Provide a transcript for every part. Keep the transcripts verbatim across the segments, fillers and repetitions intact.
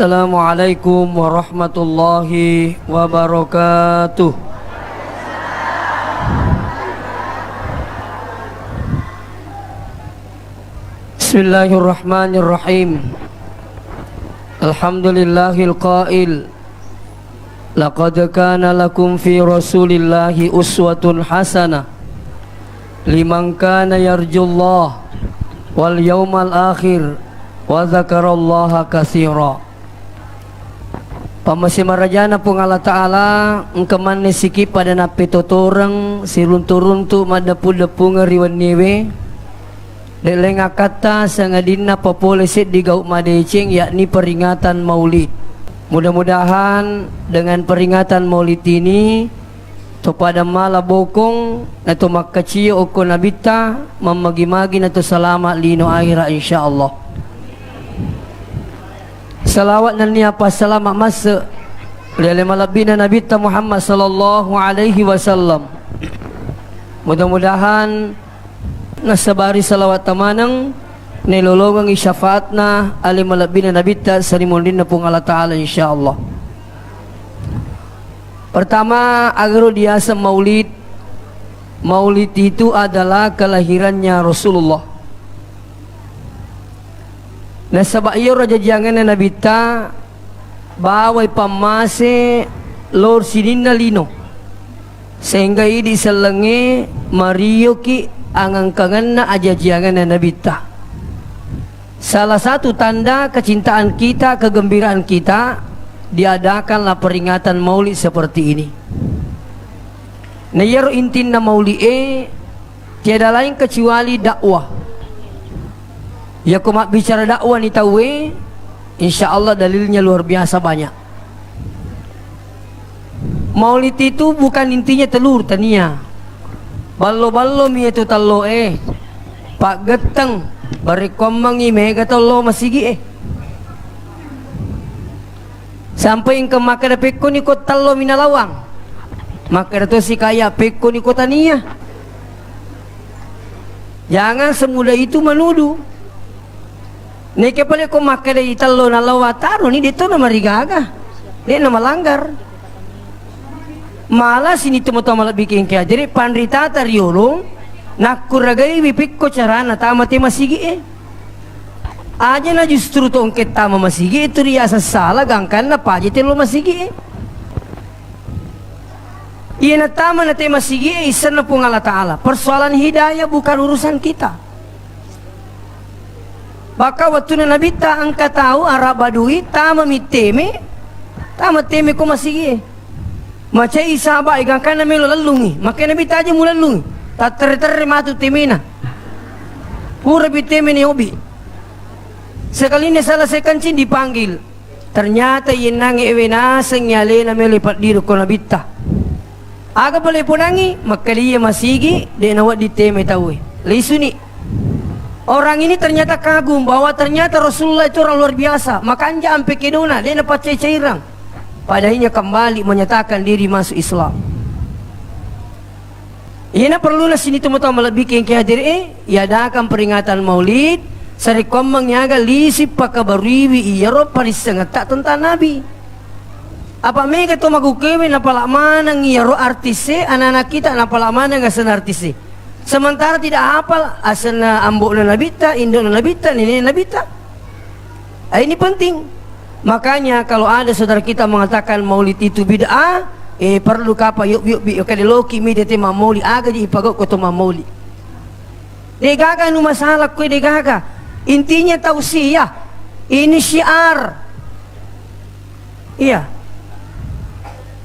Assalamualaikum warahmatullahi wabarakatuh. Bismillahirrahmanirrahim. Alhamdulillahil qail, "Laqad kana lakum fi Rasulillahi uswatun hasanah liman kana yarjullah wal yaumal akhir wa dzakarallaha katsira." Pammase marajana Puang Allah Ta'ala, engka manne siki pada nappetotoreng siruntu-runtu maddeppu-deppungeng ri wenniwe. De'leng akkatta sangadinna papole seddi gau madeceng, yakni peringatan Maulid. Mudah-mudahan dengan peringatan Maulid ini, to pada mala bokong, na to makkacio okko Nabitta, mammagi-magi na to salama lino akhira, insyaallah. Salawat nennia passalama masse ri ale malebbina Nabitta Muhammad sallallahu alaihi wasallam. Mudah-mudahan nasabari salawat tamaneng, nelolongengi syafaatna ale malebbina Nabitta sarimunrinna Puang Allah Ta'ala, insyaallah. Pertama, agaro diaseng Maulid. Maulid itu adalah kelahirannya Rasulullah. Nasaba iyaro ajajiangenna Nabitta bawai pammase lao ri sininna lino, sehingga idi sellengnge marioki angangkangenna ajajiangenna Nabitta. Salah satu tanda kecintaan kita, kegembiraan kita, diadakanlah peringatan Maulid seperti ini. Na iyaro intinna Maulid e, tiada lain kecuali dakwah. Yako mabbicara dakwah ni tauwe, insya Allah dalilnya luar biasa banyak. Maulid itu bukan intinya telur, tania. Ballo-ballo mi itu tello e, paggetteng, barekkoammengi mega tello masigi e. Sampai engka makkeda, "Pekkoni ko tello minalawang." Makkeda to si kaya, "Pekkoni ko tania." Jangan semudah itu menuduh. Neke pale ko makkeda i tello nalawang, taroni, de to namarigaga. De namalanggar. Malah sini tu matoa malebbi kengke. Jadi panritata riolong, nakkuragaiwi pekko carana tama te masigi e. Aja na justru to engke tama masigi e tu riaseng sala, gangkanna paja tello masigi e. Iya na tama na te masigi e, isenna Puang Allah Ta'ala. Persoalan hidayah bukan urusan kita. Maka wettunna Nabitta engka tau Arab Badui tama mi teme, tama teme ko masigi e. Macai saba e, gangkanna melo lellungi. Makkeda Nabitta, "Aja mulellungi. Tatterre-terre matu temena." Pura pi teme ni obi. Sekalinna salah sekencing dipanggil. Ternyata yennangnge ewe nasengngi alena melo ipaddiri ko Nabitta. Aga pale ponangi, makkeda iya masigi, de nawedding teme tauwe. Lisuni. Orang ini ternyata kagum bahwa ternyata Rasulullah itu orang luar biasa. Makanja ampe kedona, de napaccai-cairang. Padahal ia kembali menyatakan diri masuk Islam. Iyana perluna sini tu matoa malebbi kengke hadir e, iadakan peringatan Maulid, sarekkoammeng aga lisi pakabaruiwi iyaro parissengetta tentang Nabi. Apa mega to magukewe napala maneng iyaro artis e, anak-anak kita napala maneng asenna artis e. Sementara tidak hafal asenna ambo'na Nabitta, indo'na Nabitta, nenekna Nabitta. Eh, ini penting. Makanya kalau ada saudara kita mengatakan maulid itu bid'ah, eh, perlu kapa yuk yuk bi kada loki mi tete mamoli, aga ji ipagau ko to mamoli. De gaga nu masalah kue, de gaga. Intinya tausiah. Ini syiar. Iya.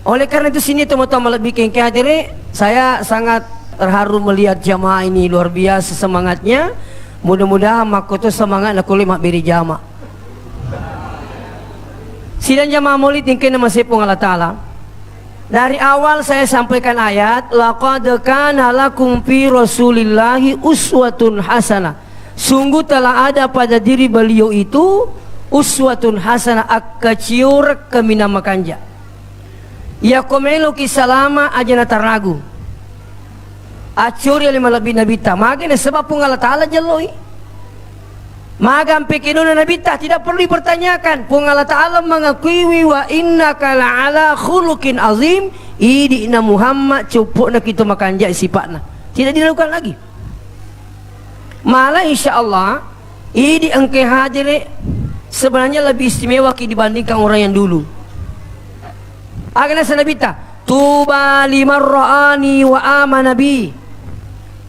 Oleh karena itu, sini teman-teman lebih kengke hadirin, saya sangat terharu melihat jamaah ini, luar biasa semangatnya. Mudah-mudahan makkoto semangat nakulle mabbere jama. Sidang jamaah maulid ingkena masepung Allah Ta'ala. Dari awal saya sampaikan ayat, "Laqad kana lakum fi Rasulillahi uswatun hasanah." Sungguh telah ada pada diri beliau itu uswatun hasanah, akkacioreng kaminang makanja. Yako meloki salama, aja nataragu. Acori ale malebbi Nabitta. Mage nasaba Puang Allah Ta'ala jelloi. Maga ampe kedona Nabitta, tidak perlu dipertanyakan. Puang Allah Ta'ala mengakuiwi, "Wa innaka la'ala khuluqin azim." Idi na Muhammad, coppo'na kito makanjai sipa'na. Tidak diragukan lagi. Malah insya Allah, idi engke hadere sebenarnya lebih istimewa ki dibandingkan orang yang dulu. Aga nasa Nabitta, "Tuba liman ra'ani wa amana bi."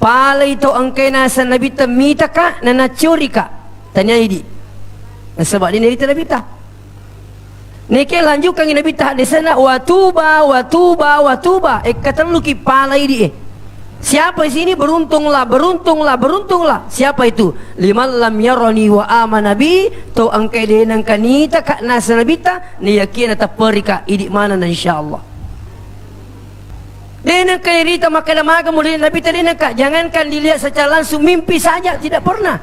Palai to engke nasa Nabitta mitaka na naccurika. Tania idi. Nasaba de narita Nabitta. Neke lanjukkangi Nabitta haddesanna, "Wa tuba, wa tuba, wa tuba." Ekka telluki pala idi e. Siapa di sini beruntunglah, beruntunglah, beruntunglah. Siapa itu? "Liman lam yarani wa amana bi." To engke de nengka nitaka nasa Nabitta, nayakia natapperika idi manenna insyaallah. De nengka irita makkeda maga murid Nabitta, de nengka, jangankan dilihat secara langsung, mimpi saja tidak pernah.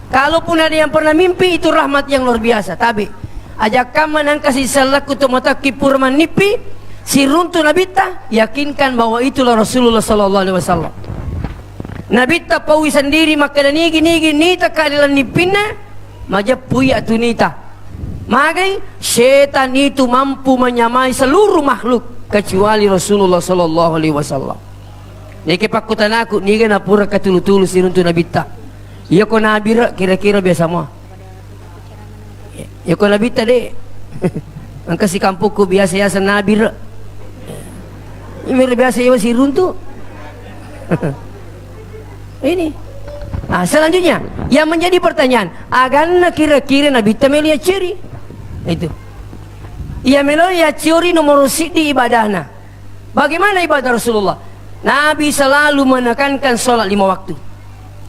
Kalaupun ada yang pernah mimpi, itu rahmat yang luar biasa. Tabe, ajakkamma nengka sisellakku to matakki pura mannippi, siruntu Nabitta, yakinkan bahwa itulah Rasulullah sallallahu alaihi wasallam. Nabitta paui sendiri makkeda nigi-nigi nitaka ri laleng nippinna, majeppu iya tu nita. Magai, setan itu mampu menyamai seluruh makhluk kecuali Rasulullah sallallahu alaihi wasallam. Neke pakkutanaku, niga napura katulu-tulu siruntu Nabitta? Iyako nabire kira-kira biasa mua. Iyako Nabitta de. Engka sikampokku biasa yaseng nabire. Imiro biasa iya siruntu. Ini. Ah, selanjutnya, yang menjadi pertanyaan, aganna kira-kira Nabitta melo yacceri? Itu. Iya melo yacceri nomor siddi ibadahna. Bagaimana ibadah Rasulullah? Nabi selalu menekankan sholat lima waktu.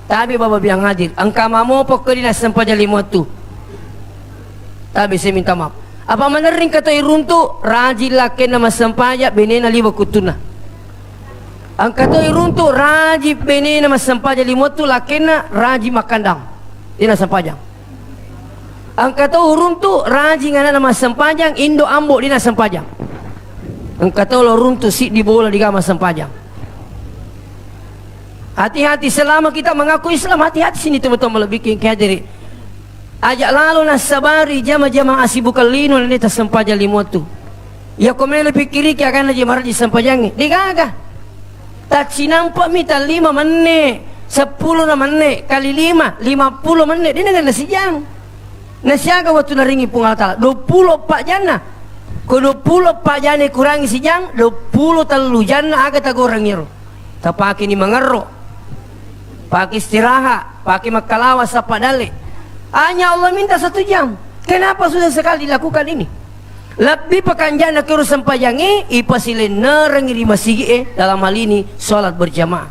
Tabe baba biang hadir, engka mamo pokko di nassempajang lima waktu. Tabe saya minta maaf. Apa menerring kato iruntu, rajin lakkenna massempajang, benena liwa kuttunna. Engka to iruntu, rajin benena massempajang lima waktu, lakkenna rajin makkandang. Dena sempajang. Engka to uruntu, rajing anakna massempajang, indo ambo dena sempajang. Engka to lo runtu, siddi bola diga massempajang. Hati-hati, selama kita mengaku Islam, hati-hati sini teman-teman lebih king kadiri. Aja lalo nassabari jama-jama asibukang lino nani tassempajang lima waktu. Iyako melo pikkiriki aganna je maraji sempajangnge. Degaga. Taccinampami tallima menne, seppulo na menne, kali lima, lima pulo menne, de naganna sijang. Nasiaga wettu naringi Puang Allah Taala, duappulo eppa janna. Ko duappulo eppa janna kurangi sijang, duappulo tellu janna aga tagorang iyaro. Tapakeni mangerro, pake istirahat, pake makkalawa sappa dalle. Hanya Allah minta satu jam. Kenapa susah sekali dilakukan ini? Lebbi pakanjana kero sempajangnge, ipasilennerengngi ri masigi'e, dalam hal ini sholat berjamaah.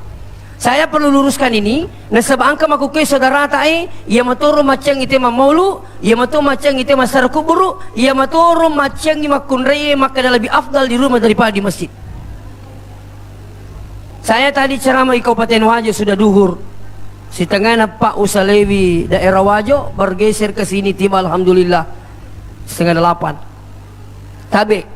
Saya perlu luruskan ini, nasaba engka makkukue saudarata e, iya matoro maccengngi te mammaulu, iya mato maccengngi te massara kuburu, iya matoro maccengngi makkunraie makkeda lebih afdal di rumah daripada di masjid. Saya tadi ceramah di Kabupaten Wajo sudah duhur. Sitengana Pak usalewi daerah Wajo, bergeser ke sini tiba alhamdulillah setengah delapan. Tabe,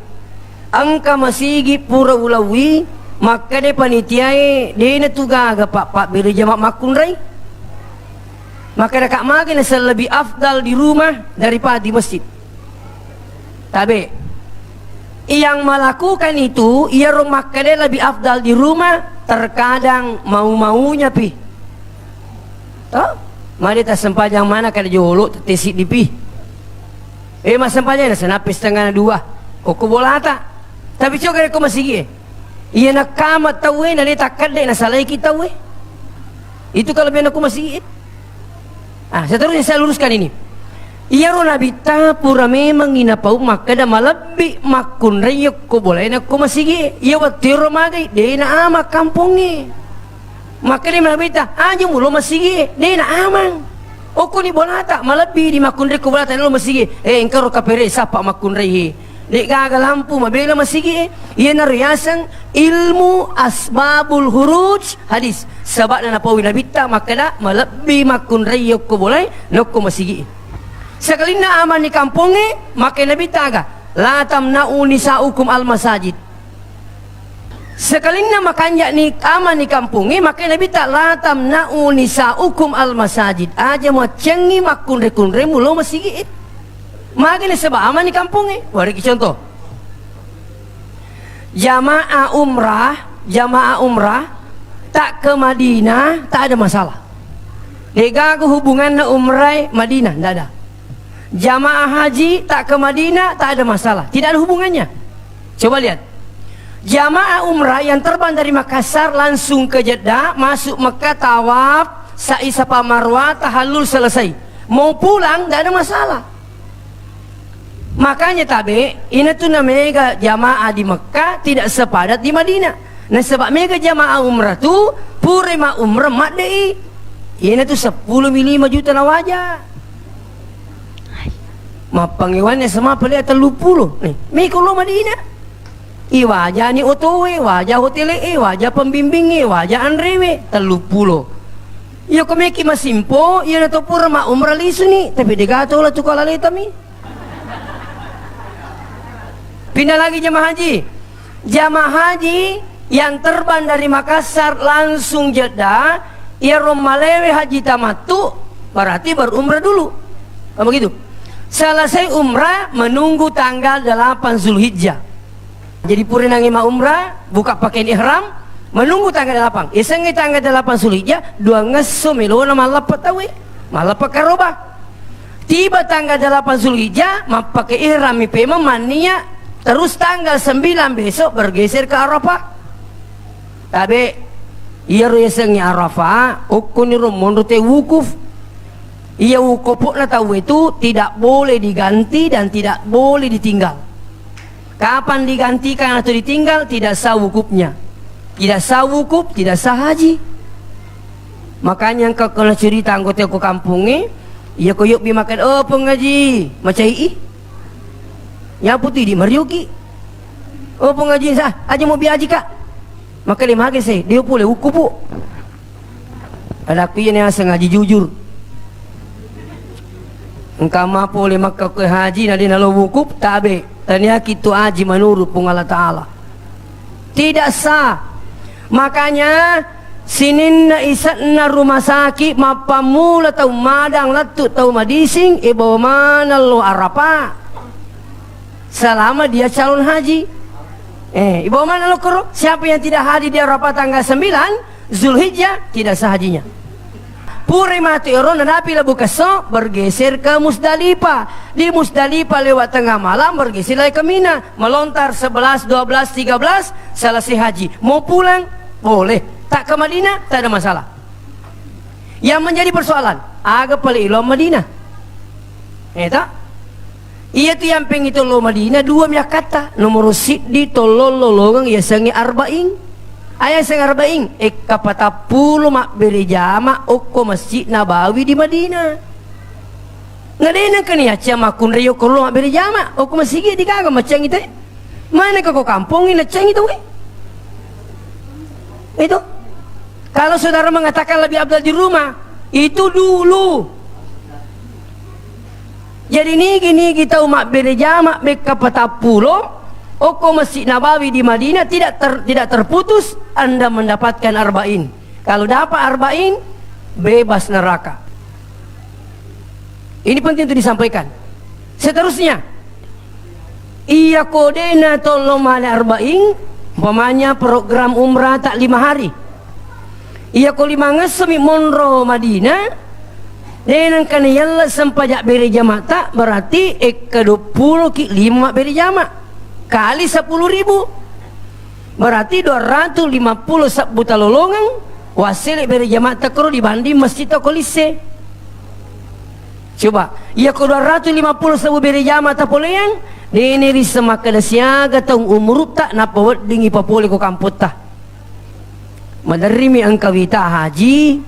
engka masigi pura ulauwi, makkeda panitiae, de natu gaga, Pak, pabbere jama makkunrai. Makkeda ka magi naseng lebih afdal di rumah daripada di masjid. Tabe, yang melakukan itu, iyaro makkeda lebih afdal di rumah, terkadang mau-maunya pi. To? Made tassempajang mana kada jolo, tette siddi pi. Eh, massempajang na senappe setengah dua. Kokko bolata. Tapi coba ko masigi e. Iya nakkama tauwe, nale takkedde nasalaiki tauwe. Itu kelebihan aku masigi e. Ah, seterusnya saya luruskan ini. Iyaro Nabitta pura memang inapau makkeda malebbi makkunrai yokko bolaina ko masigi e. Iya wettu ero magai, de na ama kampongnge. Makkeda Nabitta, "Aja mulo masigi e, de na amang. Okkoni bolata, malebbi di makkunrai ko bolata lo masigi e. Eh, engkaro kapere sappa makkunrai he. De gaga lampu mabela masigi e." Iyana riaseng ilmu asbabul huruj hadis. Sabakna napaui Nabitta makkeda, "Malebbi makkunrai yokko bolai, nokko masigi e." Sekalinna amang ni kampongnge, makkeda Nabitta aga, "La tamna'u nisa'ukum al masajid." Sekalinna makanja'ni amani kampongnge, makkai Nabitta, "La tamna'u nisa'ukum al-masajid." Aja muaccengngi makkunre-kunremu lao masigi'e. Magi nasaba amani kampongnge. Wariki contoh. Jamaah umrah, jamaah umrah tak ke Madinah, tak ada masalah. Degaga hubunganna umrah Madinah, ndak ada. Jamaah haji tak ke Madinah, tak ada masalah. Tidak ada hubungannya. Coba lihat. Jamaah umrah yang terbang dari Makassar langsung ke Jeddah, masuk Mekah, tawaf, sa'i Safa Marwah, tahallul, selesai. Mau pulang, ndak ada masalah. Makanya tabe, ina tu na mega jamaah di Mekah tidak sepadat di Madinah. Nasaba mega jamaah umrah tu, pura ma umrah madde'i. Ina tu seppulo mi lima juta na waja. Mappangewanna S M A pale tellu pulo. Nih, meko lo Madinah. Iwajani otoe, waja hotele'e, waja pembimbingnge, waja anrewe, tellu pulo. Iya ko meki masimpo, iya na to pura ma umrah lisuni, tapi degato la tu kala letami. Pindah lagi jamaah haji. Jamaah haji yang terbang dari Makassar langsung Jeddah, iyaro malewe haji tamattu, berarti berumrah dulu. Kan begitu? Selesai umrah, menunggu tanggal delapan Zulhijjah. Jadi, pura nangnge ma umrah, buka pakaian ihram, menunggu tanggal delapan. Isengnge tanggal delapan Zulhijjah, dua ngesso melona malleppa tauwe, malleppa karoba. Tiba tanggal delapan Zulhijjah, mappake ihram mi pemeng mannia, terus tanggal sembilan besok bergeser ke Arafah. Tabe, iyaro yasengnge Arafah, okkoniro monro te wukuf. Iya wukufna tauwe tu tidak boleh diganti dan tidak boleh ditinggal. Kapan digantikan atau ditinggal, tidak sah wukufnya. Tidak sah wukuf, tidak sah haji. Makanya engka kena cerita anggota ko kampungnge, iya ko yobbi makan, "Oh, Pong Haji, macai i." Nyapu tu idi marioki. "Oh, Pong Haji, sa, aja mau biaji, Kak." Maka dia makan se, dia pole wukuf, Bu. Adakku iya ni aseng haji jujur. Engka ma pole makka ko haji na de nalo wukuf, tabe. Taniaki tu haji menurut Puang Allah Ta'ala. Tidak sah. Makanya sininna ise'na rumah sakit mappammula tau madang lettu tau madising, ibawa maneng lo Arafah. Selama dia calon haji. Eh, ibawa maneng lo koro. Siapa yang tidak hadir di Arafah tanggal sembilan, Zulhijjah, tidak sah hajinya. Pura matu ero nadapi labu kesso, bergeser ke Musdalifah. Di Musdalifah lewat tengah malam, bergeser lagi ke Mina. Melontar sebelas, dua belas, tiga belas, selesai haji. Mau pulang, boleh. Tak ke Madinah, tak ada masalah. Yang menjadi persoalan, aga pale ilo Madinah. Eh, tak? Iyatu yampeng itu lo Madinah, dua mi akkatta. Nomoro siddi tollo lolongeng yasengnge Arba'in. Aya seng Arba'in, ekka patappulo mabbere jama okko Masjid Nabawi di Madinah. Na de nengka ni acca makkunrai okko lo mabbere jama, okko masigi digaga macang ite. Mana ke ko kampongi nacang itu we? Itu. Kalau saudara mengatakan lebih afdal di rumah, itu dulu. Jadi nigi-nigi tau mabbere jama bekka patappulo, okko Masjid Nabawi di Madinah tidak ter-, tidak terputus Anda mendapatkan Arba'in. Kalau dapat Arba'in, bebas neraka. Ini penting untuk disampaikan. Seterusnya, iya ko de na tollo male Arba'in, umpamanya program umrah tak lima hari. Iya ko limangessomi monro Madinah, de nengka na yalla sempajak bere jamata, berarti ekka dua pulo ki lima bere jama kali sepuluh ribu. Berarti dua ratus lima puluh sebbu talolongeng wassele bere jamata koro dibanding masjid toko lisse. Coba, iya ko dua ratus lima puluh sebbu bere jama tapoleang, de na risseng makkeda siaga taung umurutta nappa weddingi papole ko kampotta. Maderrimi engka wita haji,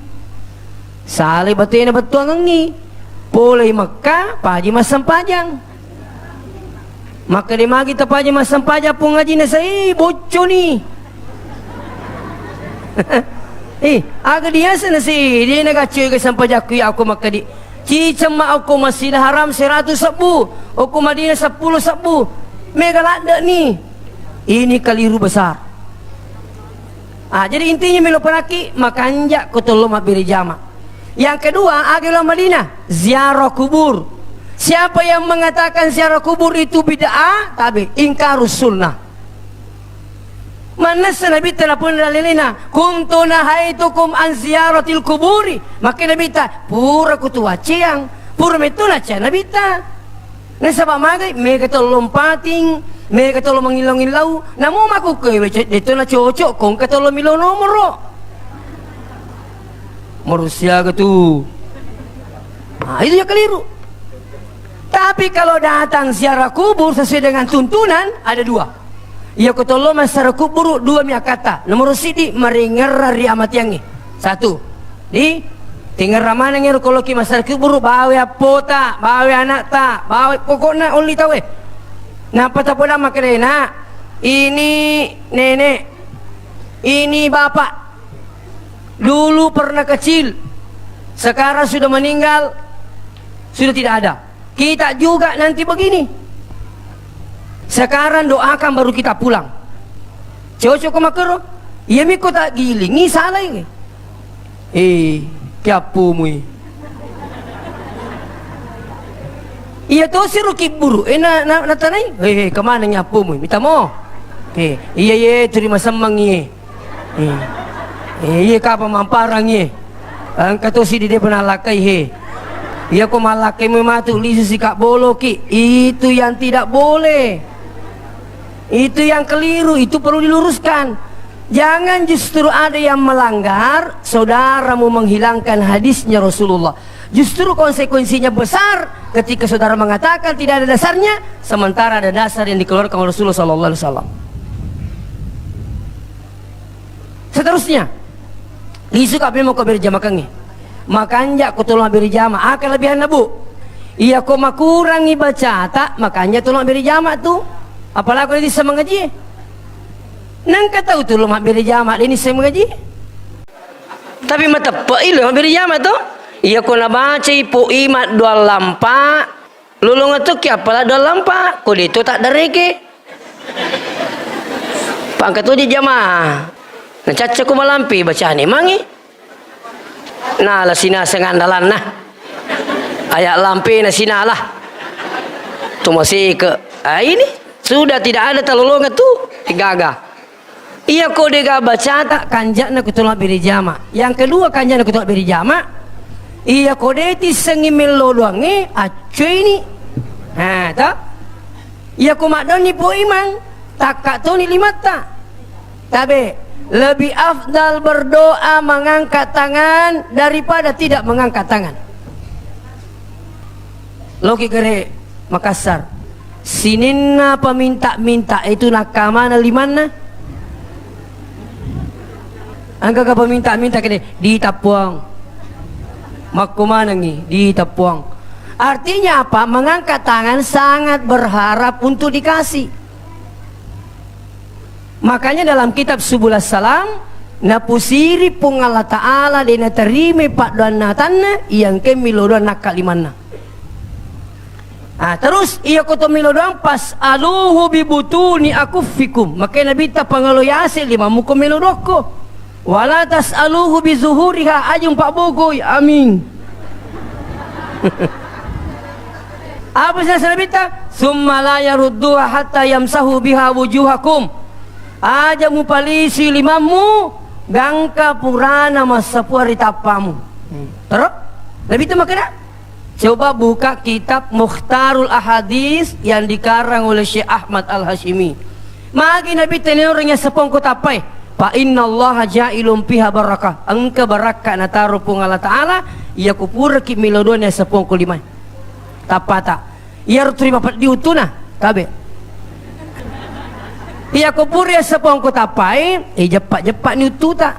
salai batena bettuangengngi. Polei Mekka, paji massempajang. Makkeda magi tapaji massempajang pung haji na sai bocconi. Eh, aga diaseng na si, de na gaccoi ke sempajakku iya okko Mekka di. Ciceng ma okko Masjidil Haram seratu sebbu, okko Madinah seppulo sebbu. Mega ladde ni. Ini keliru besar. Ah, jadi intinya melo panakki makanja ko tollo mabbere jama. Yang kedua, aga lao Madinah, ziarah kubur. Siapa yang mengatakan ziarah kubur itu bid'ah, tabe, ingkarus sunnah. Mannessa Nabitta napuna dalilina, "Kuntu nahaitukum an ziyaratil kuburi." Makke Nabitta, "Pura kutuacceang." Pura metto nacca Nabitta. Nasaba magai, mega tollo mpating, mega tollo mangillau-ngillau. Namo makkukkoe, "Wece, detto na cocok, kongka tollo milo nomoro." Marusiaga tu. Ah, itu ya keliru. Tapi kalau datang ziarah kubur sesuai dengan tuntunan, ada dua. Iya ko tollo massara kuburu, dua mi akkatta. Nomoro siddi, maringerra ri amatiangnge. Satu. Di tingerra maneng ero ko loki massara kuburu, bawe appota, bawe anakta, bawe pokokna olli tauwe. Nappa tapodang makkedai, "Nak, ini nenek, ini bapak. Dulu pernah kecil, sekarang sudah meninggal, sudah tidak ada. Kita juga nanti begini. Sekarang doakan baru kita pulang." Cocok ko makkero? Iya mi ko taggilingi salai. Eh, kiappumui. Iya tosi ro kibburu, eh, na, na, natanai? Eh, eh, kemana nyappumui? Mita mo. Eh, iya, iya, turi masemmang iye. Eh, eh, iya, kapa mamparang iye. Engka tosi di depa nallakkai he. Iya ko mallakkai mui matu lisu sika boloki. Itu yang tidak boleh. Itu yang keliru, itu perlu diluruskan. Jangan justru ada yang melanggar, saudaramu menghilangkan hadisnya Rasulullah. Justru konsekuensinya besar ketika saudara mengatakan tidak ada dasarnya, sementara ada dasar yang dikeluarkan oleh Rasulullah sallallahu alaihi wasallam. Seterusnya, lisu ka memang ko berjamakangngi. Makanja ko tolong beri jama, ah, kelebihanna, Bu. Iya ko makurangi bacata, makanja tolong beri jama tu. Apalagi ko dissa mengaji. Nengka tau tu lo mabbere jama, deni se mengaji. Tapi mateppe'i lo mabbere jama to. Iya ko nabacai po'i maddoang lampa, lolonga tokki appala doang lampa, ko deto taddareke. Pangka toji jamaah. Nacacca ko malampe bacane mangi. Nala sinaseng andalanna. Aya lampena sinala. Tomaseke. Ah, ini sudah tidak ada talolonga tu. Gaga. Iya ko dega bacata kanjana ko tolong beri jama. Yang kedua kanjana ko tolong beri jama. Iya ko de tissengi mello doangnge, accoini. Ha, to? Iya ko maddonni po imang, takka toni limatta. Tabe, lebih afdal berdoa mengangkat tangan daripada tidak mengangkat tangan. Loki gere Makassar. Sininna paminta-minta itu nakkamana limanna? Engka ga paminta-minta kene ditappuang. Makkumanengi ditappuang. Artinya apa? Mengangkat tangan sangat berharap untuk dikasih. Makanya dalam kitab Subul Salam, napusiri Puang Allah Ta'ala de naterima paddoanna atanna, iya engka milo doang nakka limanna. Ah, terus iya ko to milo doang, "Fas'aluhu bi butuni akuffikum." Makkeda Nabitta, "Pangalo yase limammu ko milo doang ko. Wala tas'aluhu bi zuhuriha, aja umpabbogoi." Amin. Apa sih Nabitta? "Summa la yarudduha hatta yamsahu biha wujuhakum." Aja mupalisi limammu, gangka purana massapua ri tappamu. Hmm. Terus? Nabitta makkeda? Coba buka kitab Mukhtarul Ahadits yang dikarang oleh Syekh Ahmad Al-Hasyimi. Magi Nabitta ni orang yang sepongko tappai? "Fa innallaha ja'ilun fiha barakah." Engka barakka nataro Puang Allah Ta'ala, iya ko puraki milo doang sepongko limai. Tappata. Iyaro tuli mapeddi uttuna, tabe. Iya ko pura sepongko tappai, eh, jeppa-jeppa ni uttuta.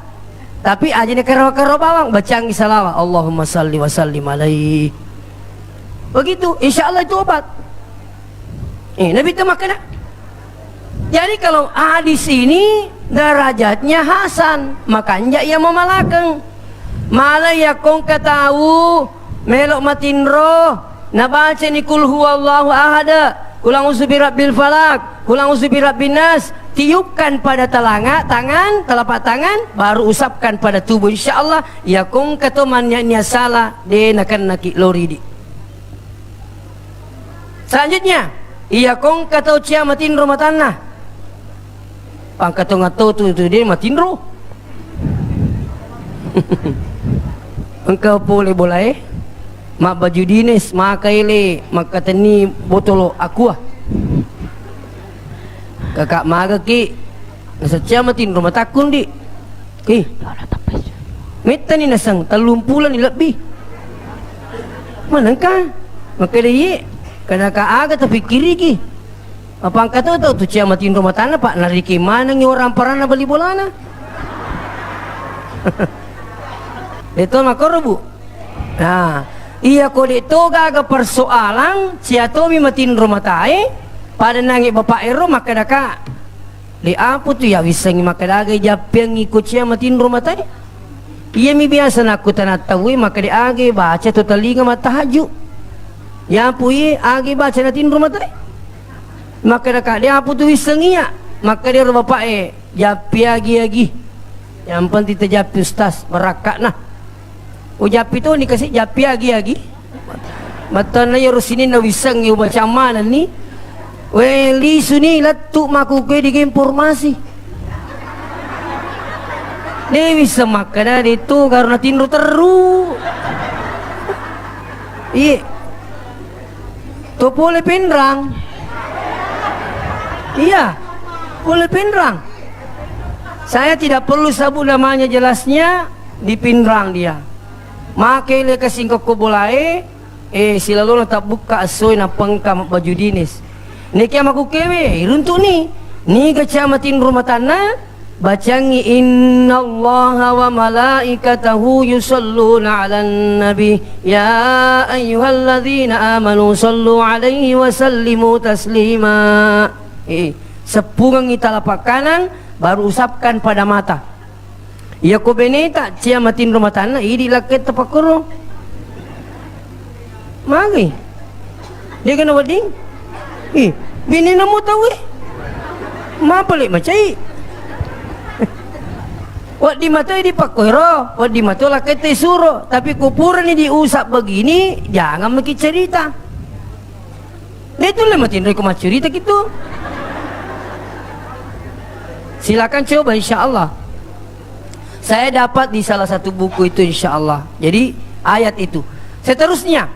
Tapi aja ni karo-karo bawang, bacangi salawat. Allahumma salli wa sallim alaihi. Begitu, insya Allah itu obat. Eh, Nabitta makkeda. Jadi kalau hadis ini derajatnya hasan, makanja ia mamalakeng. Mala iya kongka tau melo matinro, nabaca ni kul huwallahu ahada, Qul a'udzu birabbil falaq, qul a'udzu birabbin nas. Tiupkan pada telanga, tangan, telapak tangan, baru usapkan pada tubuh. Insya Allah, iya ko engka to mannia-nia sala, de nakennaki lori di. Selanjutnya, iya ko engka to cia matinro matanna. Pangkatonga to tu, tu de matinro. Engka pole bolae, mabbaju dinas, maka ele makkatenni botolo aqua. Kakak magaki, nasecca matinro matakkun di. Ih, mettani naseng, tellung pulani lebbi. Manengka, makkeda iye, kenaka aga tapikkiriki. Apa engka to tau tu cia matinro matanna, Pak, nariki manengngi orang paranna bali bolana. De to makkoro, Bu. Nah, iya ko de to gaga persoalan, cia tomi matinro matae, pada nangi bapak ero makkeda ka, de apa tu ya wissengi makkeda aga jappiangngi ko cia matinro matae. Iyami biasa nakkutana tauwe makkeda aga baca to talinga mattahajju. Yapu iye aga baca natinro matae. Makkeda ka, de apa tu wisseng iya? Makkeda ero bapak e, jappi agi-agi. Yang penting tajappi ustaz, barakka'na. Ujappi toni kasi jappi agi-agi. Mattanna iyaro sininna wissengngi ubaca manenni. We, lisuni lettu makkukue di informasi. De wisseng makkeda de tu karena tinro terru. Iye. To pole Pinrang. Iya, pole Pinrang. Saya tidak perlu sebut namanya, jelasnya di Pinrang dia. Make le kasingkokko bolae, eh, silalona tabbukka essoe nappa engka mabbaju dinas. Nekia makkukkewe, iruntu'ni. Niga cia matinro matanna, bacangngi, "Innallaha wa malaikatahu yusalluna 'alan nabi, ya ayyuhalladzina amanu sallu 'alaihi wa sallimu taslima." Eh, seppungengngi talapak kanan, baru usapkan pada mata. Iyako beneta cia matinro matanna, idi lakketta pakkoro. Magi? Dega nawedding? Ih, binena mo tauwe. Mapale macai. Wedding matoi dipakkoiro, wedding mato lakketta isuro, tapi kupurani diusap begini, jangan maki cerita. De tulle matinro ko maccurita gitu. Silakan coba, insya Allah. Saya dapat di salah satu buku itu, insya Allah. Jadi, ayat itu. Seterusnya,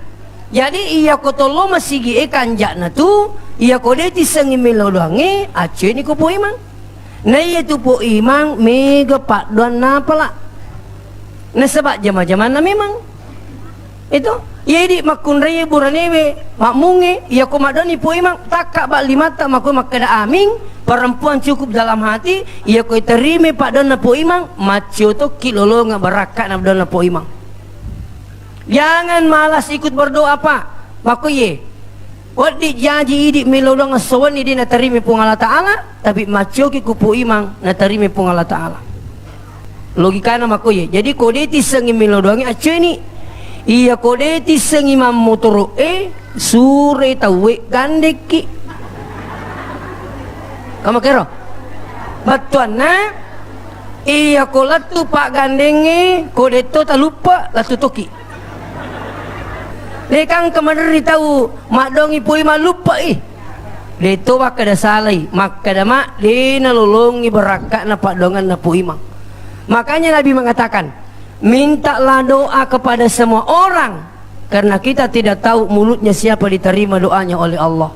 jadi, iyako tollo masigi e kanjakna tu, iyako de tissengi melo doangnge, accueni ko Po Imang. Na iya tu Po Imang, mega paddoanna pala. Nasaba jama-jamanna memang. Itu, iya idi makkunraie buranewe, makmungnge, iyako maddoni Po Imang, takka ba limatta mako makkeda amin, perempuan cukup dalam hati, iyako iterime paddonna Po Imang, maccio tokki lolonga barakka'na paddonna Po Imang. Jangan malas ikut berdoa, Pak. Mako iye. Wedding jaji idi melo doang esso wenni de natarima Puang Allah Ta'ala, tapi maccoki ku Po Imang natarima Puang Allah Ta'ala. Logikana mako iye. Jadi ko de tissengi melo doangi accoeni. Iya ko de tissengi mammotoro e, sure tauwe gandekki. Kamakero. Battuanna iya ko lettu paggandengnge ko detto taluppa lettu toki. Dekang kemaneri tau maddongi poi maluppai. Deto makkeda salai, makkeda ma de nalolongi barakka'na paddoanganna Po Imang. Makanya Nabi mengatakan, mintalah doa kepada semua orang, karena kita tidak tahu mulutnya siapa diterima doanya oleh Allah.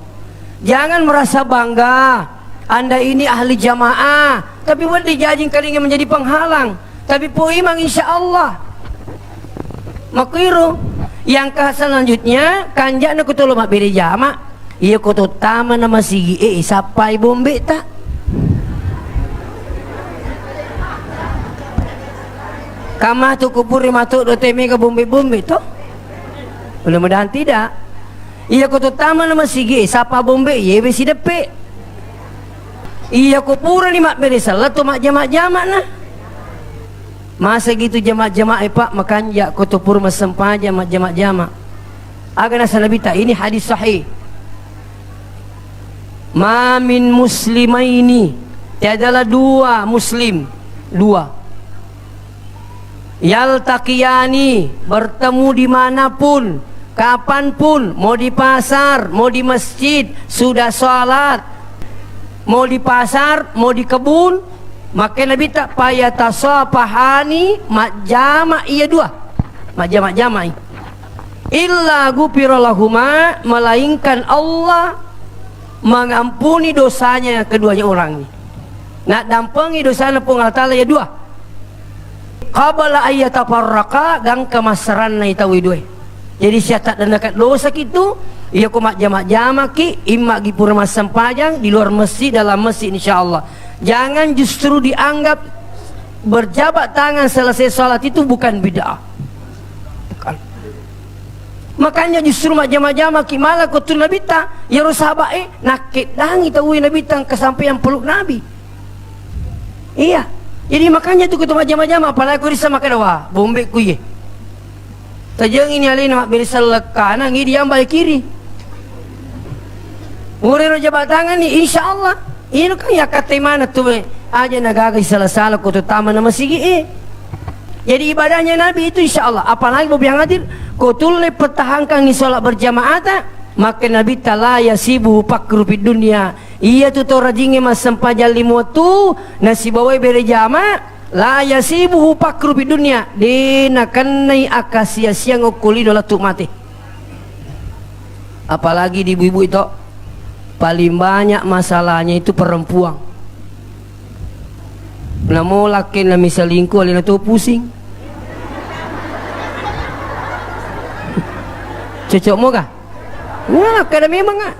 Jangan merasa bangga, anda ini ahli jamaah, tapi wedding jaji engkalinga menjadi penghalang. Tapi Po Imang, insya Allah. Makkiro, yang ke selanjutnya, kanja'na ko tolo mabbere jama, iya ko tottama na masigi e, sappai bombe ta. Kama tu kupuri mato do te mega bombe-bombe to. Mudah-mudahan tidak. Iya ko tottama na masigi e, sapa bombe, yewe sideppe. Iya ko purani mabbere sella to majjama-jama'na. Masa gitu jama-jama e, Pak, makanja ko to pura massempajang majjama-jama. Aga nasa Nabi ta, ini hadis sahih. Ma min muslimaini, tiadalah dua muslim, dua. Yaltaqiyani, bertemu dimanapun, kapanpun, mau di pasar, mau di masjid, sudah sholat, mau di pasar, mau di kebun, makkeda Nabitta, fayatasafahani, majjama iya dua, majjama-jamai. Illa ghufira lahuma, melainkan Allah mengampuni dosanya keduanya orang ini. Naddampengi dosana Puang Allah Ta'ala ya dua. Qabla ayyatafarraqa, gangka massaranna i tau dua. Jadi siatta dennaka dosa kitu, iya ko majjama-jamaki, imma gi pura massempajang di luar masjid, dalam masjid, insyaallah. Jangan justru dianggap berjabat tangan selesai sholat itu bukan bid'ah. Bukan. Makanya justru majjama-jamaki malah ko tu Nabitta, iyaro sahabat e, nakkeddangi tau Nabitta engka sampai yang peluk Nabi. Iya. Jadi makanya tu ko tu majjama-jama, apalagi ko rissa makkeda, "Wah, bombe ku iye." Tajengi ni alena mabbere selleng kanan, idi yang balik kiri. Urero jabat tangan ni, insyaallah. Iyaro kan yakkatte maneng tu, aja nagaga sala-sala ko tu tama na masigi e. Jadi ibadahnya Nabi itu insyaallah, apalagi bobi yang hadir, ko tulle pertahankan ni sholat berjamaata, maka Nabitta la yasibuhu fakru fid dunya. Iya tu tau rajingnge massempajang lima wettu, nasibawai bere jama, la yasibuhu fakru fid dunya, de nakennai akkasia-siang okko lino lettu mate. Apalagi di ibu-ibu itu, paling banyak masalahnya itu perempuan. Namo lakkenna mi selingkuh, alena to pusing. Cocok moga? Wah, kada memang, ah.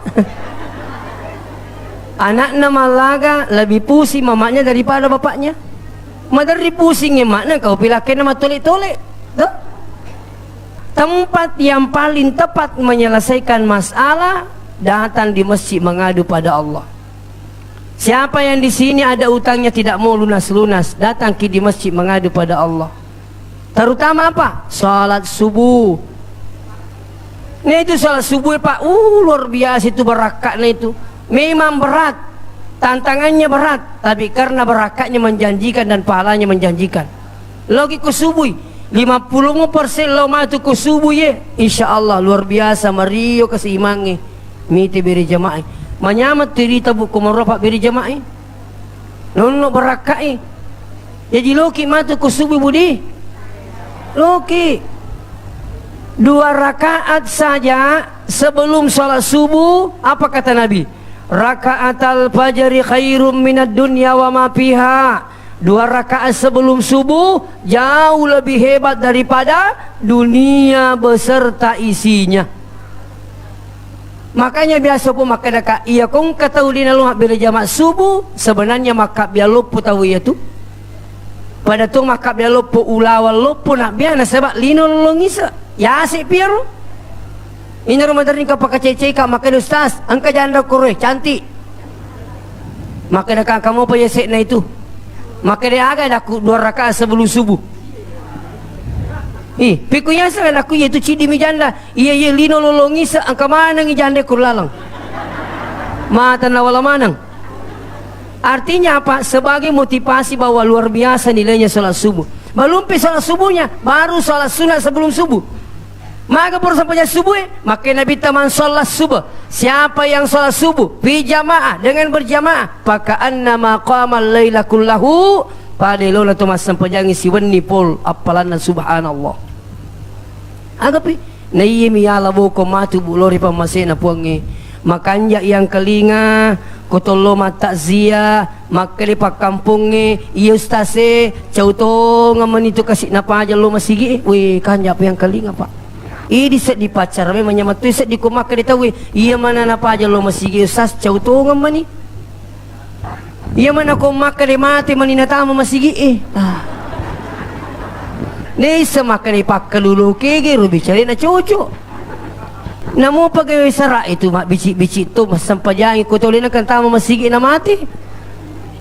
Anakna mallaga lebih pusing mamanya daripada bapaknya. Maderri pusing emakna, kau pi lakkenna matole-tole. Tuh. Tempat yang paling tepat menyelesaikan masalah, datang di masjid mengadu pada Allah. Siapa yang di sini ada utangnya tidak mau lunas-lunas, datang ki di masjid mengadu pada Allah. Terutama apa? Salat subuh. Nah, itu salat subuh, Pak. Uh, luar biasa itu barakka'na itu. Memang berat. Tantangannya berat, tapi karena barakka'nya menjanjikan dan pahalanya menjanjikan. Loki ku subui, lima puluh persen lo matu ku subui ye. Insya Allah luar biasa mario keseimbangnge. Mite bere jamaah. Manyameng tu rita bu ko marupa bere jamaah. Nonno barakka'i. Jaji loki matu ku subuh budi. Loki. Dua rakaat saja sebelum sholat subuh, apa kata Nabi? Rakaatal fajri khairum minad dunya wa ma fiha. Dua rakaat sebelum subuh jauh lebih hebat daripada dunia beserta isinya. Makanya biasa pun makkeda ka, iya kong katau dina lo mabbere jama subuh, sebenarnya makkabbiang loppo tau iya tu. Pada tu makkabbiang loppo, ulawang loppo, nabbiana sebab lino lolong ise. Yase piaro. Inaro maderri ka pakacecei ka makkeda, "Ustaz, engka janda koroe, cantik." Makkeda ka, "Kamu apa yase'na itu?" Makkeda, "Aga," nakku, "dua rakaat sebelum subuh." Ih, pikku yase nakku, "Iya tu ciddi mi janda." Iya, iya, lino lolong ise, engka manengi janda ku laleng. Mata nawala maneng. Artinya apa? Sebagai motivasi bahwa luar biasa nilainya sholat subuh. Belum pi sholat subuhnya, baru sholat sunat sebelum subuh. Maga baru sampai jam subuh, eh? Makkeda Nabitta, "Man sholat subuh." Siapa yang sholat subuh fi jamaah, dengan berjamaah, "Faka'annama qamal laila kullahu." Pada elona tu massempajangi siwenni pol appalanna, subhanallah. Agapi, na iya mi yala boko matu bu lori pammasena Puangnge. Makanja yang kelinga, ko tollo mattakziah, makkeda pakkampongnge, "Iya ustaz e, cau tongeng mani tu kasi napaja lo masigi e." Weh, kanja yang kelinga, Pak. Idi seddi pacar memang nyamattu seddi ko makkeda tau e, "Iya mana napaja lo masigi ustaz, cau tongeng mani." Iya mana ko makkeda mate mani natama masigi e. Ah. Naisseng makkeda pakkalulu kege ro bicara na cocok. Namo pegawai sara itu mabbici-bici to massempajangi ko tau lena kan tama masigi na mate.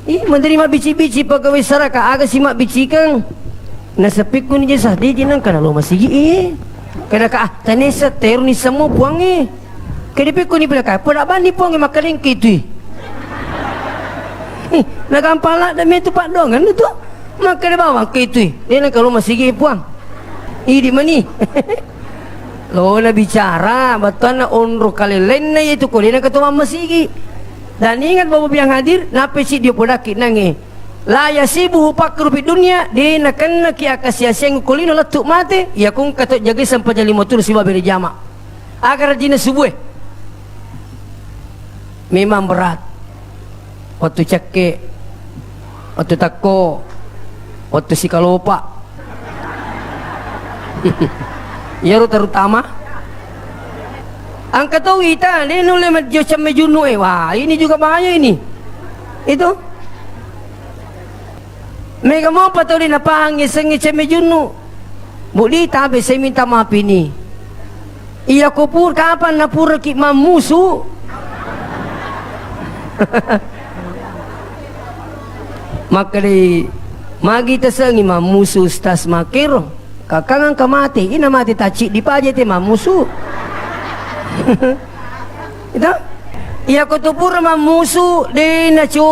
Ih, menteri mabbici-bici pegawai sara ka aga si mabbicikeng. Nasepikku ni jasa di jinang kana lo masigi e. Kada ka ah, tanessa teru ni semua puangnge. Kada pikku ni pila ka pada bani puangnge makkalengke itu. Ih, nagampang ladde' metu paddoangenna tu. Makkeda bawang ke itu, de' na kalo masigi puang. Idi' mani. Lo na bicara, battuanna onro kalellenna itu ko de' na ketua masigi. Dan ingat Bapak Ibu yang hadir, nape si dio podaki nange. La yasibuhu fakru fid dunya, de' nakennaki akasiasiang ko lino lettu' mate, iya kongka to jagai sempajang lima turu sibawa bere jama. Aga rajinna subue. Memang berat. Wettu cekke, wettu takko, wettu sikalopa. Iyaro terutama. Engka to wita, de' nulle majjo cemme junnu' e. Wah, ini juga bahaya ini. Itu. Mega mopa tau de' napahang yasengnge cemme junnu'. Bu di tabe' saya minta maaf ini. Iya ko pur-, kapan napuraki mammusu? Makkedai, magi tasengngi mammusu Ustaz makkero. Kakang engka mate, ina mate tacciddi paja te mammusu. Itu? Iya ko tu pura mammusu, de' naco-